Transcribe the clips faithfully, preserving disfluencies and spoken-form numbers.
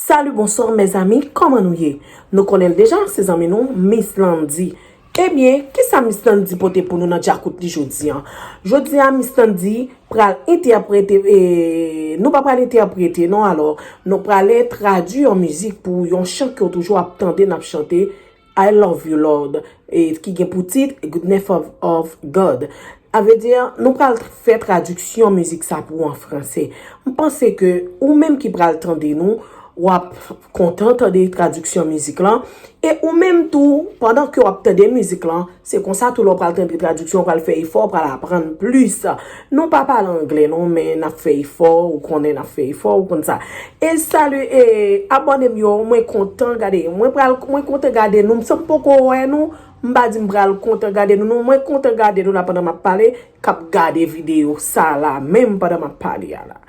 Salut, bonsoir mes amis, kòman nou ye? Nou konnen l deja, se zanmi nou, Miss Landy. Ebyen, kisa Miss Landy pote pou nou nan djakout li jodi a? Jodi a, Miss Landy pral entèprete, e, nou pa pral entèprete, non, alò, nou prale tradui yon mizik pou yon chan ke w toujou ap tande, n ap chante, I love you, Lord, e ki gen pou tit Goodness of, of God. A vle di, nou pral fè tradiksyon mizik sa pou w an franse. M panse ke ou menm ki pral tande nou, w ap kontan tande tradiksyon mizik lan. E ou menm tou, pandan ke w ap tande mizik lan, se konsa tou lè w pral tande tradiksyon, w pral fè efò, w pral aprann plis. Nou pa pale anglè non, men n ap fè efò, ou konnen n ap fè efò, ou konn sa. E salut, e abòne m yo, mwen kontan gade, mwen pral, mwen kontan gade nou, m sanm poko wè nou, m pa di m pral kontan gade nou, non, mwen kontan gade nou la pandan m ap pale, k ap gade videyo sa la, menm pandan m ap pale a la.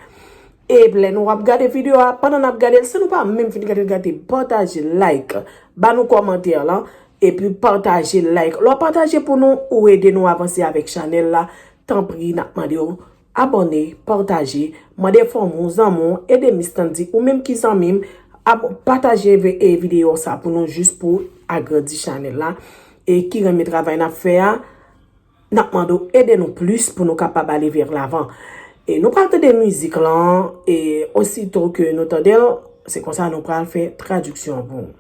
E lè nou ap gade videyo a, pandan n ap gade l, si nou pa menm fin gade l, gade, pataje, like, ba nou kòmantè lan, epi pataje, like. Lè w pataje pou nou, ou ede nou avanse avèk chanèl la, tanpri, n ap mande w abòne, pataje, mande fanmi w, zanmi w, ede Miss Landy, ou menm ki zanmi m, ab-, pataje ve-, e videyo sa pou nou jis pou agrandi chanèl la. E ki renmen travay n ap fè a, n ap mande w ede nou plis pou nou kapab ale vè lavan. E nou pral tande mizik lan, e osito ke nou tande l, se konsa nou pral fè tradiksyon pou nou.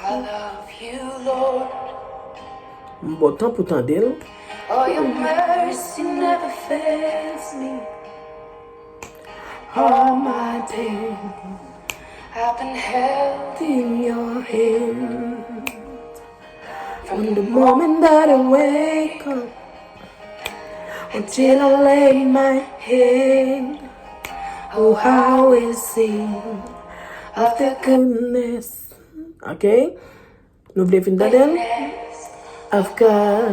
I love you, Lord. M ba w tan pou tande l. Oh, your mercy never fails me. All my days, I've been held in your hand. From the moment that I wake up until I lay my head, oh, how I will sing of the goodness. Ok? Nou vle fin tande l? Of God.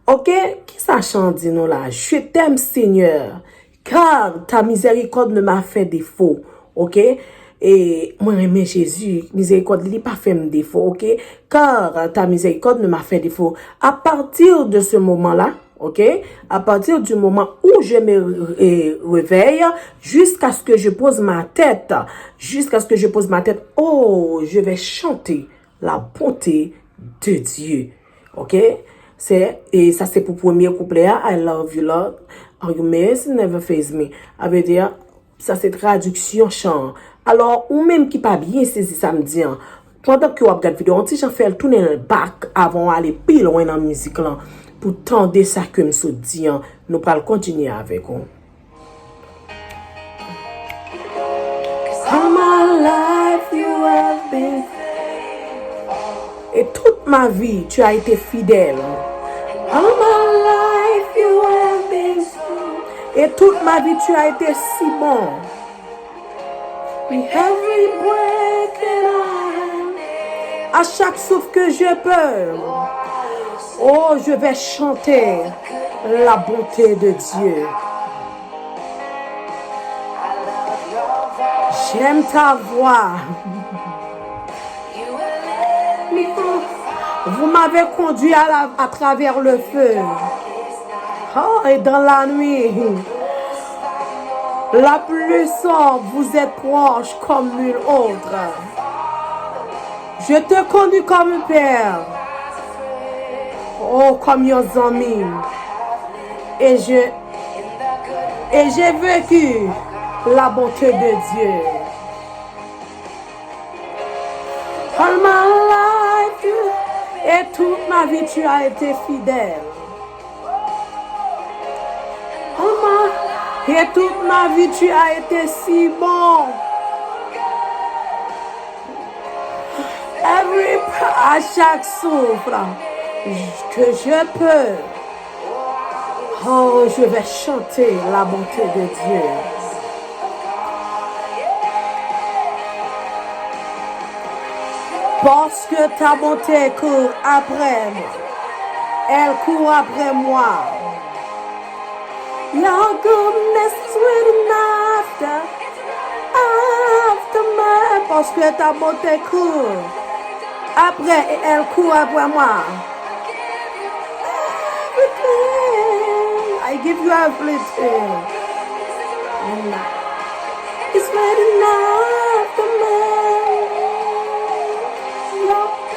Ok, kisa chan di nou la? Je t'aime, Seigneur, car ta miséricorde ne m'a fait défaut. Ok? E mwen renmen Jezi, mizerikòd li pa fè m defo, ok? Car ta miséricorde ne m'a fait défaut. À partir de ce moment-là, ok? À partir du moment où je me ré-, réveille, jusqu'à ce que je pose ma tête, jusqu'à ce que je pose ma tête, oh, je vais chanter la bonté de Dieu. Ok? Se, e sa se pou premye kouplè a, I love you, Lord. All your mercy never fails me. A vle di, sa se tradiksyon chan an. Alò, ou menm ki pa byen sezi sa m di an, pandan ke w ap gad videyo, yon ti jan fè l tounen l back avan w ale pi lwen nan mizik lan pou tande sa ke m sot di an. Nou pral kontinye avèk ou. All my life you have been faithful. Et toute ma vie, tu as été fidèle. All my life you have been true. Et toute ma vie, tu as été si bon. With every breath that I am, à chaque souffle que je peux, oh, je vais chanter la bonté de Dieu. J'aime ta voix. Vous m'avez conduit à la, à travers le feu. Oh, et dans la nuit, la plus sombre, vous êtes proche comme nul autre. Je te connu comme un père, oh, comme un ami. Et je, et j'ai vécu la bonté de Dieu. All my life, you, et toute ma vie, tu as été fidèle. All my, et toute ma vie, tu as été si bon. Every, à chaque souffle que je peux, oh, je vais chanter la bonté de Dieu. Parce que ta bonté court après moi. Elle court après moi. Your goodness is running after, after me. Parce que ta bonté court après et elle court après moi. Everything. I give you everything. And it's running after me.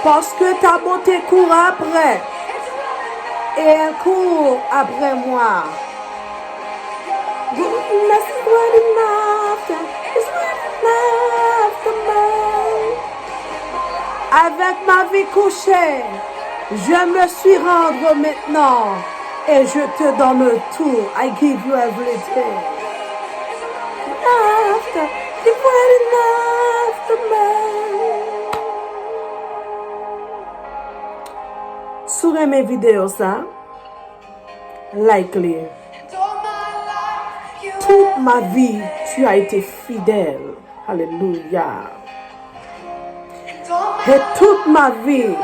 Parce que ta bonté court après et elle court après moi. Goodness is running after, is running after me. Avec ma vie couchée, je me suis rendre maintenant et je te donne tout. I give you everything. After, is running after me. Si w renmen videyo sa, like li. Toute ma vie, tu as été fidèle. Alléluia. Et toute ma vie,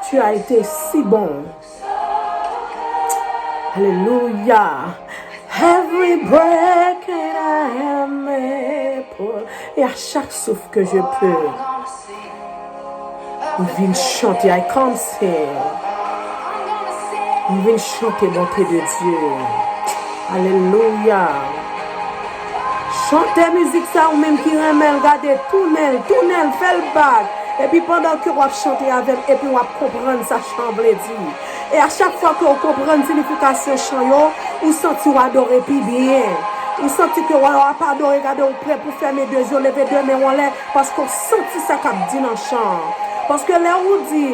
tu as été si bon. Alléluia. Every breath I am able. Et à chaque souffle que je peux, m vin chante, I come sing. M vin chante bonte de Dye. Alelouya. Chante mizik sa, ou menm ki renmen l, gade, tounen l, tounen l, fè l bak. Epi pandan ke w ap chante avè m, epi w ap konprann sa chan vle di. E a chak fwa ke w konprann siyifikasyon chan yo, ou santi w adore pi byen. Ou santi ke w ap adore, gade, ou prè pou fèmen de zye w, leve de men w anlè, paske w santi sa k ap di nan chan an. Paske lè ou di,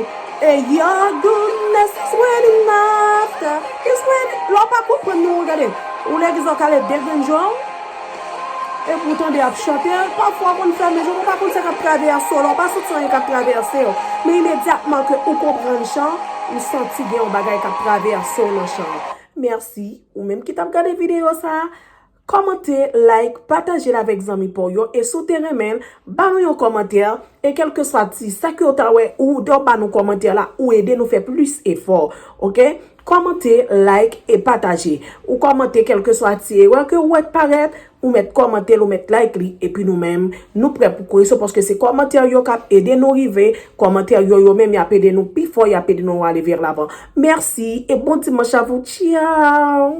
e your goodness is running after, is running, lè w pa konprann non, gade, ou legliz la w ka leve de grenn je w, epi ou tande y ap chante, pafwa w konn fèmen je w, ou pa konn sa k ap travèse w la, ou pa santi anyen k ap travèse w. Men imedyatman ke ou konprann chan, ou santi gen yon bagay k ap travèse w nan chan an. Mèsi, ou menm ki t ap gade videyo sa a, kòmante, like, pataje l avèk zanmi pa w yo, e si w te renmen l, ba nou yon kòmantè, e kèlkeswa ti sa ke w ta wè, ou dè w ba nou kòmantè la, ou ede nou fè plis efò, oke? Kòmante, like e pataje. Ou kòmante kèlkeswa ti erè ke ou wè k parèt, ou mèt kòmante l, ou mèt like li, epi nou menm, nou prè pou koreksyon, paske se kòmantè yo k ap ede nou rive, kòmantè yo, yo menm, y ap ede nou pi fò, y ap ede nou ale vers l'avant. Mèsi, e bon dimanch a vous, tchao!